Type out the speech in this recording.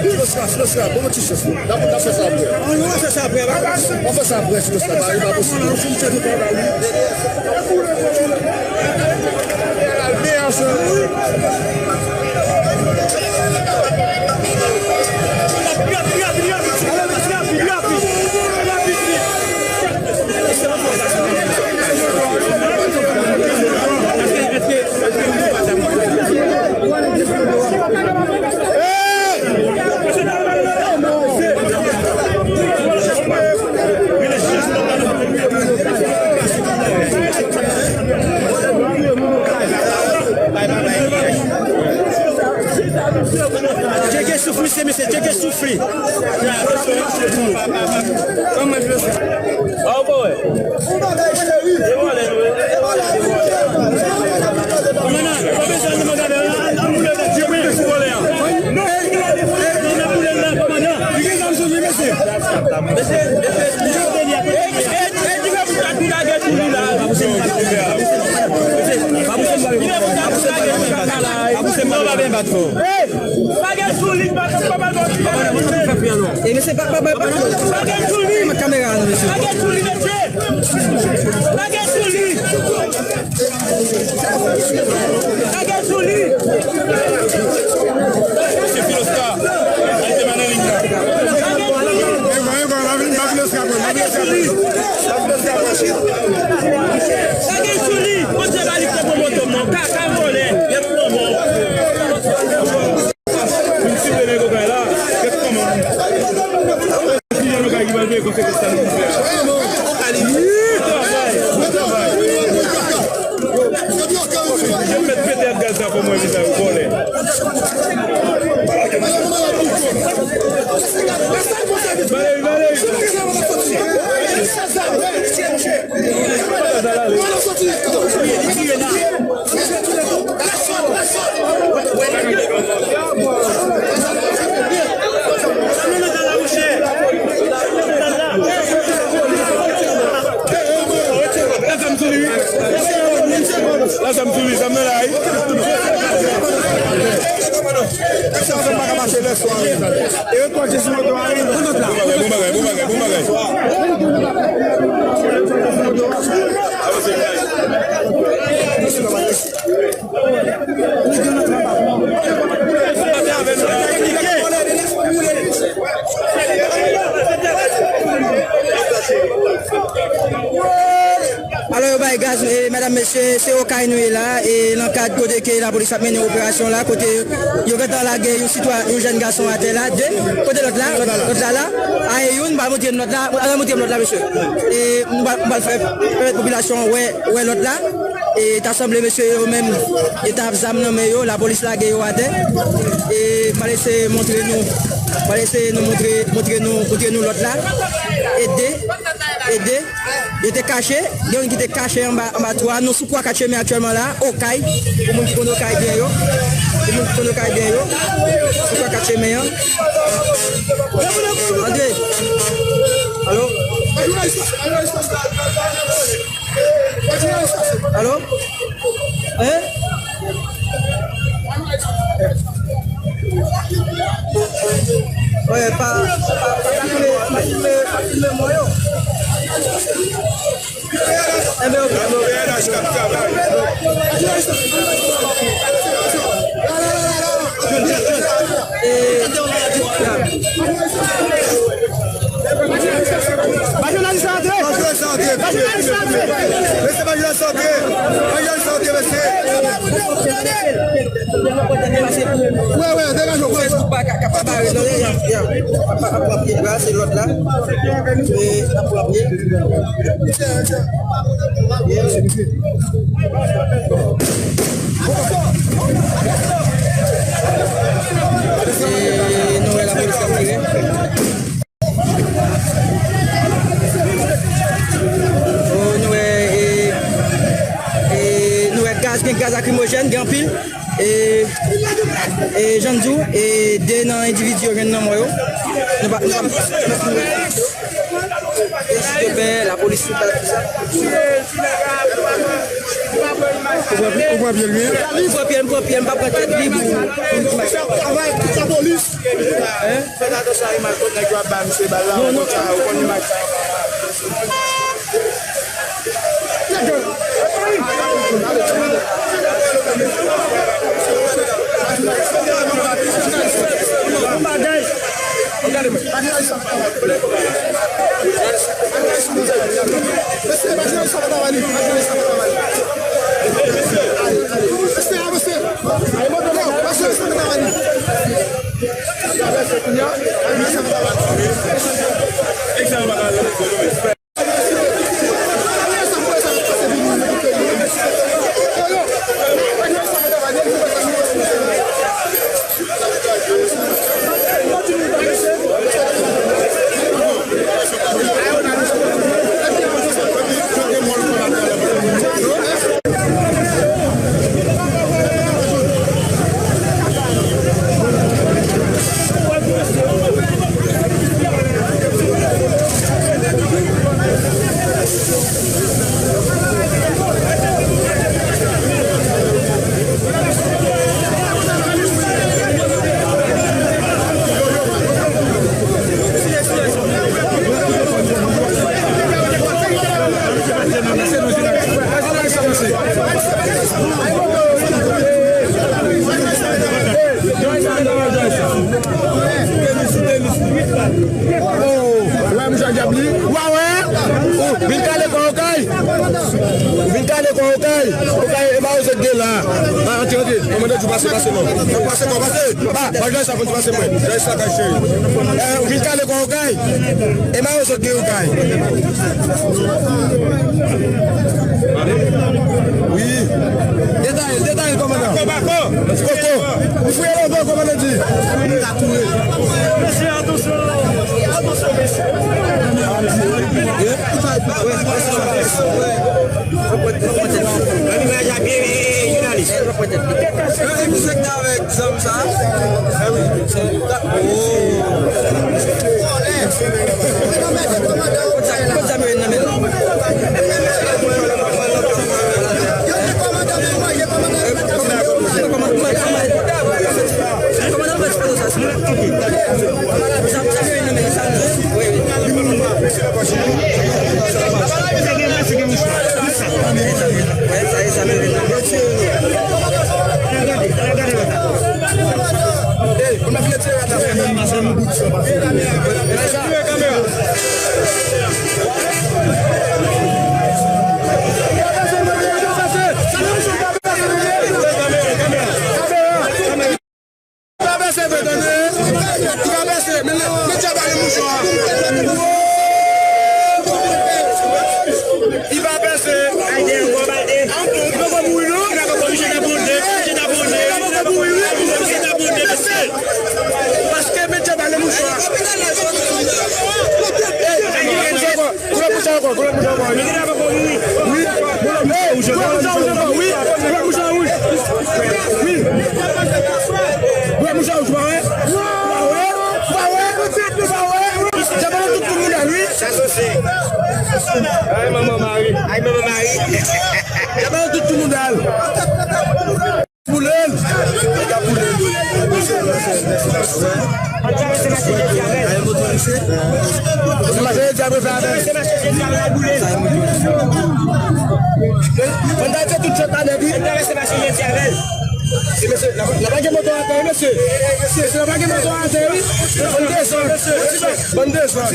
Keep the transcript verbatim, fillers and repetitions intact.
Filoska, Filoska, ban mwen ti chans, non. N ap, n ap fè sa apre. An, nou va fè sa apre, ba. N ap fè sa apre, Filoska, ba, e pa posib. Tcheke souf misye, mesye, tcheke souf li. Pa gen sou li, pa gen sou li. E mesye, pa, pa, pa, pa, pa gen sou li. Kamera an, mesye. Pa gen sou li, mesye. Pa gen sou li. Pa gen sou li. Mesye Filoska, al te manan ling la. Pa gen sou li. Pa gen sou li. Bondye ba li kòb moto, non. Kaka vòlè. Gen pwoblèm. Moun sible nèg okay la, kèt kòman. Ki jan nou ka evalye konsekans sa nou vin fè a? Bon travay, bon travay. Jan m mèt pete ak gaz la pou mwen vizaj ou vòlè. Valery, Valery. Gaz la ale. Sa m sou li, wi. La sa m sou li, sa m nan la, wi. Sa m pa ka mache lè swa, wi. E yo twòl sou moto a, wi. Bon bagay, bon bagay, bon bagay, bon bagay. Alò, yo bay gaz, e, medam, mesye, se Okay nou ye la, e nan kad kote ke lapolis ap mennen operasyon la, kote yo gentan lage yon sitwa-, yon jèn gason atè la, de, kote lòt la, lòt, lòt la la, a e youn, m pral montre n lòt la, al montre m lòt la, mesye. E m pral, m pral fè, pèmèt popilasyon an wè, wè lòt la. E ta sanble mesye yo menm, yo t ap zam nan men yo, lapolis lage yo atè. E m pral eseye montre nou, m pral eseye nou montre, montre nou, montre nou lòt la. E de, e de, yo te kache, gen youn ki te kache anba, anba twa, nou sou Kwa Kat Chemen aktyèlman la, Okay, pou moun ki konn Okay byen yo, pou moun ki konn Okay byen yo, sou Kwa Kat Chemen an. Andre, alo? Alo? Hein? Wè, pa, pa, pa filme, pa filme, pa filme mò yo. Enben, ok, enben, ok. E, ya. Ba jounalis la antre! Ba jounalis la antre! Ba jounalis la antre! Mesye, ba jounalis la antre! Ba jounalis la antre, mesye! Wè, wè, degaje w, wè. Facebook pa ka, ka pa bare, non, ya, ya. Ap, ap, ap pran pye la, se lòt la. E, ap pran pye. E, nou wè lapolis ap tire. Oh, nou wè, e, e, nou wè gaz, gen gaz lakrimojèn, gen anpil. E, e, jan m di w, e, de nan endividi yo jwenn nan mò yo. Nou pa, nou pa, e, si yo pè, lapolis sou plas, tout sa. Ou pran pye, ou pran pye l byen? Ou pran pye, m pran pye, m pa pran tèt li pou, pou, pou. Travay, sa polis. Fè atansyon a imaj kot nèg yo ap ba misye bal la, ou konn sa, ou konn imaj sa. Ou wè mouche dyab li? Ou a wè? Ou vin kale kò okay. Ou vin kale kò okay. Okay, e ba yo sot gen la. A, antre, antre. Kòmandan di pase, pase non. Pase kò, pase. A, pa jwenn sa, fò n pase mwen. Jwenn sa, kay cheri. E, ou vin kale kò okay. E ba yo sot gen okay. Wi. Detaye, detaye, kòmandan. Koko. Ou fouye lòbò, kòmandan di. Mesye, atansyon, atansyon, mesye. Misye ki t avèk zam sa. Li pa bese vre, tande. Li pa bese, men, men, men djab ale mouchwa. Li pa bese. Li poko mouri, non? Li poko mouri, wi. Li poko mouri, wi. Li poko mouri, mesye. Paske men djab ale mouchwa. Ey, ey, ey, ey. Koulè mouch la ankò, koulè mouch la ankò, wi. Wi, koulè mouch la ankò, wi. Koulè mouch la wouj. Wi. Koulè mouch la wouj, pa wè? Pa wè? Pa wè? Pa wè? Djab ale tout, tout moun al, wi. Sa sose. Ay, manman mari. Ay, manman mari. Djab ale tout, tout moun al. Boule l! Nèg ap boule l. Mache jedi a, mwen fè avè l. Fò n ta fè tout jòt la nèt, wi. Mesye, n a pa gen moto atè, wi, mesye. Mesye, n a pa gen moto atè, wi. Bann desann. Bann desann.